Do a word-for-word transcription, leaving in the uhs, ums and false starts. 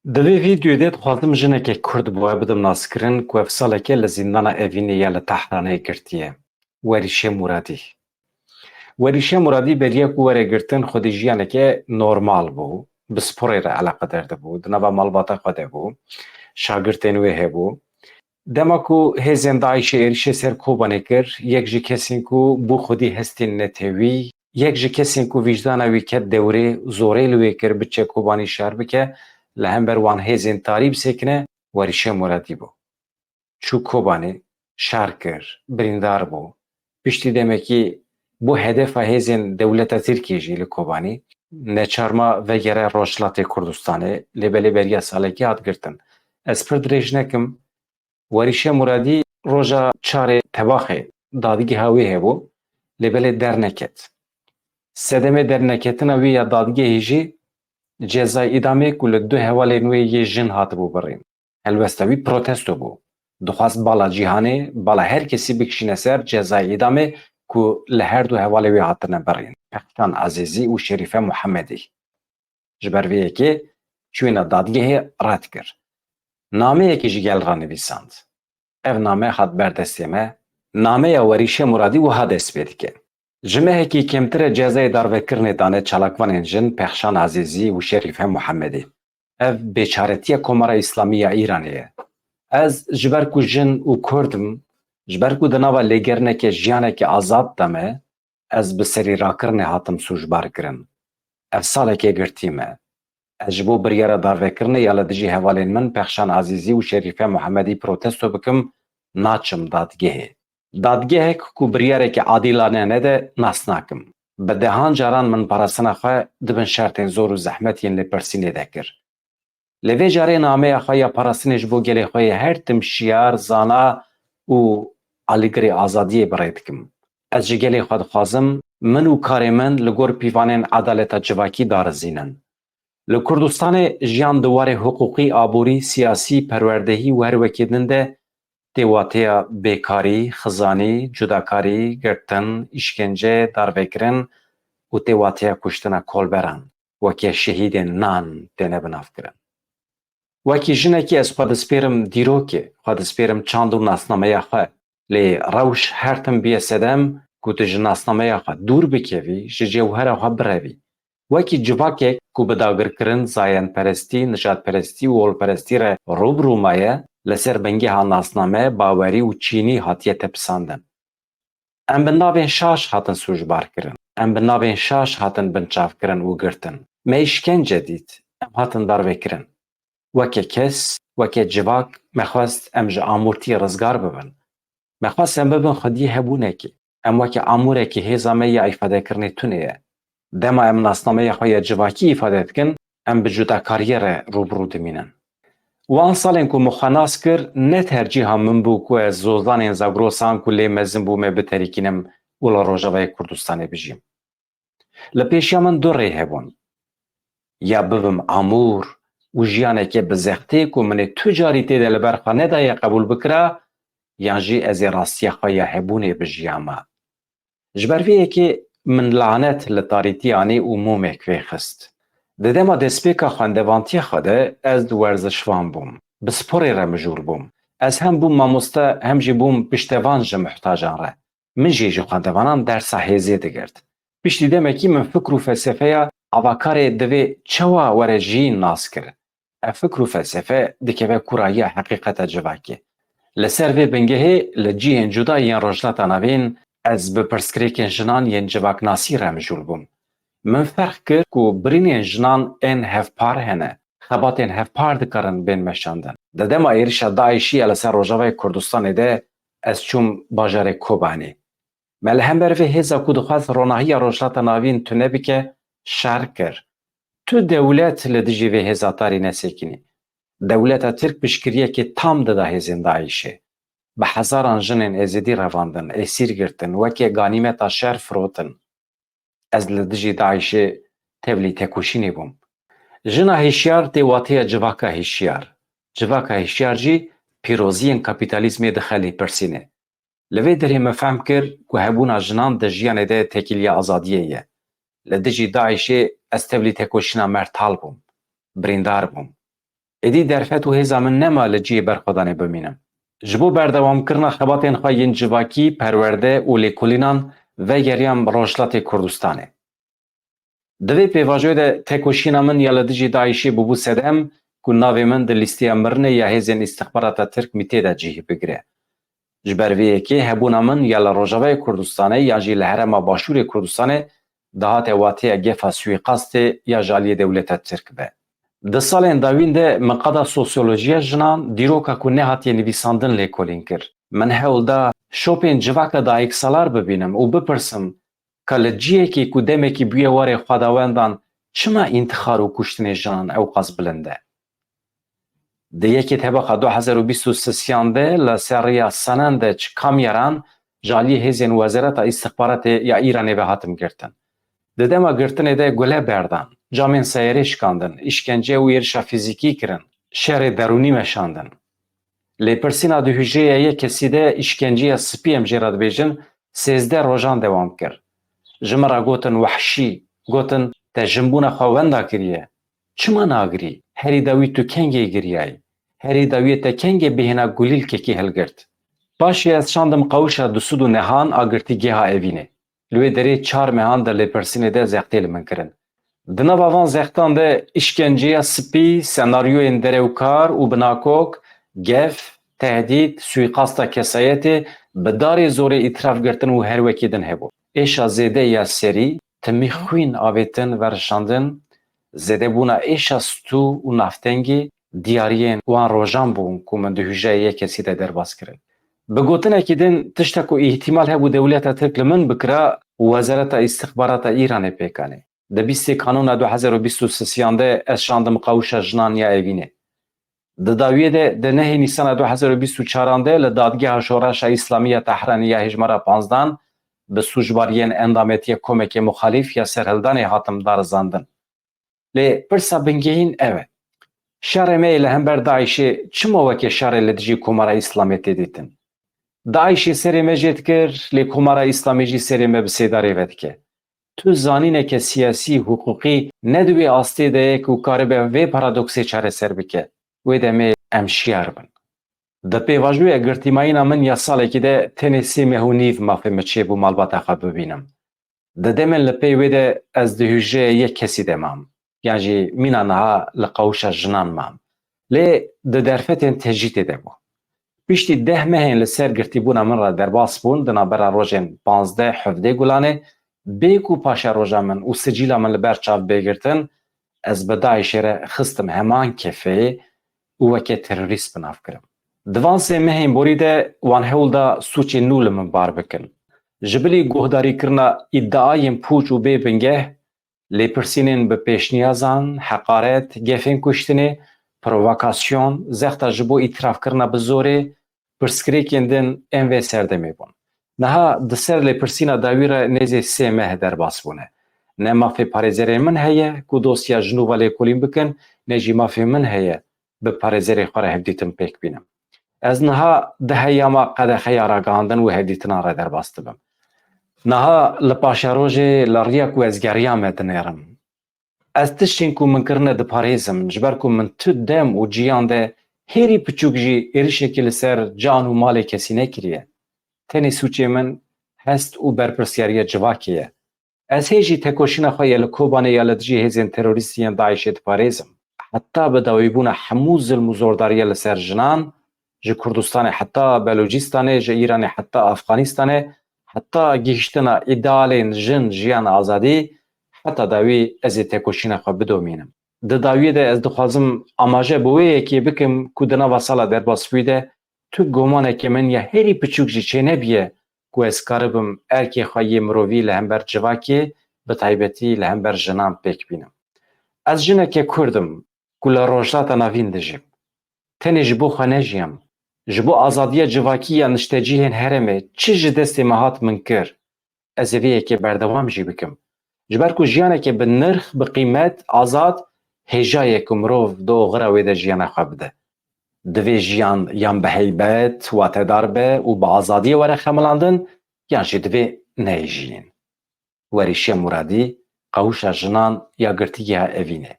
Di vê vîdeoyê de dixwazim jineke Kurd bi we bidim naskirin ku ev saleke li zîndana Evînê ya li Tehranê girtiye. Werîşe Muradî. Werîşe Muradî beriya ku were girtin xwedî jiyaneke normal bû. Bi sporê re eleqedar dibû. Di nava malbata xwe de bû. Şagirtên wê hebû. Dema ku hêzên DAIŞê êrişê ser Kobanê kir, yek ji kesên ku bû xwedî hestên netewî, yek ji kesên ku vîjdana wî ket dewrê, zorê li wê kir biçe Kobanî şer bike, li hember wan hêzên tarî bisekine, Werîşe Muradî bû. Çû Kobanê, şer kir, birîndar bû. Piştî demekî bû hedefa hêzên dewleta Tirkiyê jî li Kobanî. Neçar ma vegere Rojhilatê Kurdistanê, lê belê beriya salekê hat girtin. Ez pir dirêj nekim, Werîşe Muradî roja çarê Tebaxê dadgeha wê hebû, lê belê derneket. Sedemê derneketina wî ya dadgehê jî cezayê îdamê ku li du hevalên wê yê jin hatibû birîn. Helwesta wî protesto bû. Dixwest bala cîhanê, bala her kesî bikişîne ser cezayê îdamê ku li her du hevalê wê hatine birîn. Pehşan Ezîzî û Şerîfe Muhemedî. Ji ber vê yekê çûyîne dadgehê red kir. Nameyekê ji gel re nivîsand. Ev name hat ber destê me. Nameya Werîşe Muradî wiha dest pê dike. Ji mehekî kêmtir e cezayê darvekirinê dane çalakvanên jin Pehşan Ezîzî û Şerîfe Muhemedî. Ev bêçaretiya Komara Îslamî ya Îranê ye. Ez ji ber ku jin û Kurd im, ji ber ku di nava lêgerineke jiyaneke azad de me, ez bi serî rakirinê hatim sûcbar kirin. Ev saleke girtî me. Ez ji bo biryara darvekirinê ya li dijî hevalên min Pexşan Ezîzî û Şerîfe Muhemedî protesto bikim, naçim dadgehê. Dadgehek ku biryareke adîlane nede, nas nakim. Bi dehan caran min parastina xwe di bin şertên zor û zehmet yên lêpirsînê de kir. Lê vê carê nameya xwe ya parastinê ji bo gelê xwe yê her tim şiyar, zana û alîgirê azadiyê bi rê dikim. Ez ji gelê xwe dixwazim, min û karê min li gor pîvanên edaleta civakî darizînin. Li Kurdistanê jiyan di warê hiqûqî, aborî, siyasî, perwerdehî û her wekî din de tê wateya bêkarî, xizanî, cudakarî, girtin, îşkence, darvekirin û tê wateya kuştina kolberan, weke şehîdên nan têne binavkirin. Wekî jinekî ez xwe dispêrim dîrokê, xwe dispêrim çand û nasnameya xwe. Lê rewş her tim bûye sedem ku tu ji nasnameya xwe dûr bikevî, ji cewhera xwe birevî. Wekî civakek ku bi dagirkirin, zayendperestî, nijadperestî û holperestî re rû bi rû maye, li ser bingeha nasname, bawerî û çînî hatiye tepisandin. Em bi navên şaş hatin sûcbar kirin. Em bi navên şaş hatin binçavkirin û girtin. Me îşkence dît. Em hatin darvekirin. Weke kes, weke civak, me xwest em ji amûrtiyê rizgar bibin. Me xwest em bibin xwediyê hebûnekê. Em weke amûrekî hêza me ya îfadekirinê tune ye. Dema em nasnameya xwe ya civakî îfade dikin, em bi cudakariyê re rû bi rû dimînin. Wan salên ku min xwe nas kir, ne tercîha min bû ku ez zozanên Zagrosan ku lê mezin bûme biterikînim û li Rojavayê Kurdistanê bijîm. Li pêşiya min du rê hebûn. Ya bibim amûr û jiyaneke bi zextê ku min ê tu carî tê de li ber xwe nedaye qebûl bikira, yan jî ez ê rastiya xwe ya hebûnê bijiyama. Ji ber vê yekê min lanet li tarîtî anî û mûmek vêxist. Di dema destpêka xwendevantiya xwe de ez di werzişvan bûm. Bi sporê re mijûl bûm. Ez hem bûm mamoste, hem jî bûm piştevan ji muhtajan re. Min jî ji xwendevanan dersa hêzê digirt. Piştî demekî min fikr û felsefeya avakarê divê çawa were jiyîn nas kir. Ev fikr û felsefe dikeve kûrayiya heqîqeta civakê. Li ser vê bingehê li cihên cuda yên Rojhilata Navîn ez bi pirsgirêkên jinan yên civaknasî re mijûl bûm. Min ferq kir ku birînên jinan ên hevpar hene, xebatên hevpar dikarin bên meşandin. Di dema êrişa DAIŞ'î ya li ser Rojavayê Kurdistanê de ez çûm bajarê Kobanê. Me li hember vê hêza ku dixwest ronahiya Rojhilata Navîn tune bike, şer kir. Tu dewlet li dijî vê hêza tarî nesekinî. Dewleta Tirk piştgiriyekê tam dida hêzên DAIŞ'ê. Bi hezaran jinên Êzidî revandin, êsîr girtin, weke ganîmeta şer firotin. Ez li dijî DAIŞ'ê tevlî tekoşînê bûm. Jina hişyar tê wateya civaka hişyar. Civaka hişyar jî pîroziyên kapîtalîzmê dixe lêpirsînê. Li vê derê min fehm kir ku hebûna jinan di jiyanê de têkiliya azadiyê ye. Li dijî DAIŞ'ê ez tevlî tekoşîna Mertal bûm. Birîndar bûm. Êdî derfet û hêza min nema li cihê berxwedanê bimînim. Ji bo berdewamkirina xebatên xwe yên civakî, perwerde û lêkolînan vegeriyam Rojhilatê Kurdistanê. Di vê pêvajoyê de tekoşîna min ya li dijî DAIŞê bûbû sedem ku navê min di lîsteya mirinê ya hêzên îstixbarata Tirk MÎT'ê de cihî bigire. Ji ber vê yekê hebûna min ya li Rojavayê Kurdistanê yan jî li herêma Başûrê Kurdistanê dihate wateya gefa suîqastê ya ji aliyê dewleta Tirk ve. Di salên dawîn de min qada sosyolojiya jinan, dîroka ku nehatiye nivîsandin, lêkolîn kir. Min hewl da şopên civaka dayiksalar bibînim û bipirsim, ka li cihekî ku demekî bûye warê xwedawendan, çima întîxar û kuştinê jinan ewqas bilind e? Di yekê tebeqa du hezar û bîst û sisiyan de li ser rêya Senen de çi kamyeran ji aliyê hêzên Wezareta Îstixbaratê ya Îranê ve hatim girtin. Di dema girtinê de gule berdan, camên seyarê şikandin, îşkence û êrişa fîzîkî kirin, şerê derûnî meşandin. Lêpirsîna di hûjreya yek kesî de îşkenceya spî, em jê re dibêjin, sêzdeh rojan dewam kir. Ji min re gotin wehşî, gotin, te jinbûna xwe wenda kiriye. Çima nagirî? Herî dawî tu kengê giriyayî? Herî dawiyê te kengê bêhna gulîlkekî hilgirt? Paşê ez şandim qawişa du sed û nehan a girtîgeha Evînê. Li wê derê çar mehan di lêpirsînê de zextê li min kirin. Di nava van zextan de îşkenceya spî, senaryoyên derewkar û binakok, gef, tehdît, suîqasta kesayetê, bi darê zorê îtiraf girtin û her wekî din hebû. Êşa zêde ya serî, timî xwîn avêtin, verişandin, zêdebûna êşa stû û naftengê diyariyên wan rojan bûn ku min di hûjreya yek kesî de derbas kirin. Bi gotinekî din, tişta ku îhtîmal hebû dewleta Tirk li min bikira, Wezareta Îstixbarata Îranê pêk anî. Di bîstê Kanûna du hezar û bîst û sisiyan de ez şandim qawişa jinan ya Evînê. Di dawiyê de, di nehê Nîsana du hezar û bîst û çaran de li Dadgeha Şoreşa Îslamî ya Tehranê ya hejmara panzdan bi sûcbariyên endametiya komekê muxalîf ya serhildanê hatim darizandin. Lê pirsa bingehîn ev e. Şerê me yê li hember DAIŞê çima weke şerê li dijî Komara Îslamê tê dîtin? DAIŞê serê me jê dikir, lê Komara Îslamê jî serê me bi sêdarê vedike. Tu zanîneke siyasî, hiqûqî ne di wê astê de ye ku karibe vê paradoksê çareser bike. Wê demê em şiyar bin. Di pêvajoya girtîmayîna min ya salekî de tenê sê meh û nîv mafê min çêbû malbata xwe bibînim. Di demên li pey wê de ez di hûjreya yek kesî de mam, yan jî mîna niha li qawişa jinan mam. Lê di derfetên tecrîtê de bû. Piştî deh mehên li ser girtîbûna min re derbas bûn, di navbera rojên panzdeh hevdeh Gulanê, bê ku paşeroja min û sicîla min li ber çav bê girtin, ez bi DAIŞê re xistim heman kefeyê û weke terorîst bi nav kirim. Di van sê mehên borî de wan hewl da sûcên nû li min bar bikin. Ji bilî guhdarîkirina îdiayên pûç û bê bingeh, lêpirsînên bi pêşniyazan, heqaret, gefên kuştinê, provokasyon, zexta ji bo îtirafkirina bi zorê, pirsgirêkên din ên vê serdemê bûn. Niha di ser lêpirsîna dawî re nêzî sê meh derbas bûne. Ne mafê parêzerên min heye ku dosya ji nû ve lêkolîn bikin, ne jî mafê min heye bi parêzerê xwe re hevdîtin pêk bînim. Ez niha di heyama qedexeya ragihandin û hevdîtinan re derbas dibim. Niha li paşerojê li riya ku ez geriyame dinêrim. Ez tiştên ku min kirine diparêzim, ji ber ku min tu dem û ciyan de hêrî piçûk jî êrişekî li ser can û malê kesî nekiriye. Tenê sûcê min hest û berpirsyariya civakê ye. Ez hê jî tekoşîna xwe ya li Kobanê ya li dijî hêzên terorîst yên DAIŞê diparêzim. Heta bi dawîbûna hemû zilm û zordariya li ser jinan, ji Kurdistanê heta Belûcistanê, ji Îranê heta Afxanistanê, heta gihiştina îdealên jin, jiyan, azadî, heta dawî ez ê tekoşîna xwe bidomînim. Di dawiyê de ez dixwazim amaje bi wê yekê bikim ku di nava sala derbasbûyî de tu gumaneke min ya herî piçûk jî çênebiye ku ez karibim erkê xwe yê mirovî li hember civakê, bi taybetî li hember jinan pêk bînim. Ez jineke Kurd im ku li Rojhilata Navîn dijîm. Tenê ji bo xwe nejiyam. Ji bo azadiya civakî ya niştecihên herêmê çi ji destê me hat min kir. Ez ê vê yekê berdewam jî bikim. Ji ber ku jiyaneke bi nirx, bi qîmet, azad, hêja ye ku mirov di oxira wê de jiyana xwe bide. Divê jiyan yan bi heybet, watedar be û bi azadiyê were xemilandin, yan jî divê neyê jiyîn. Werîşe Muradî, Qawişa Jinan ya Girtîgeha Evînê.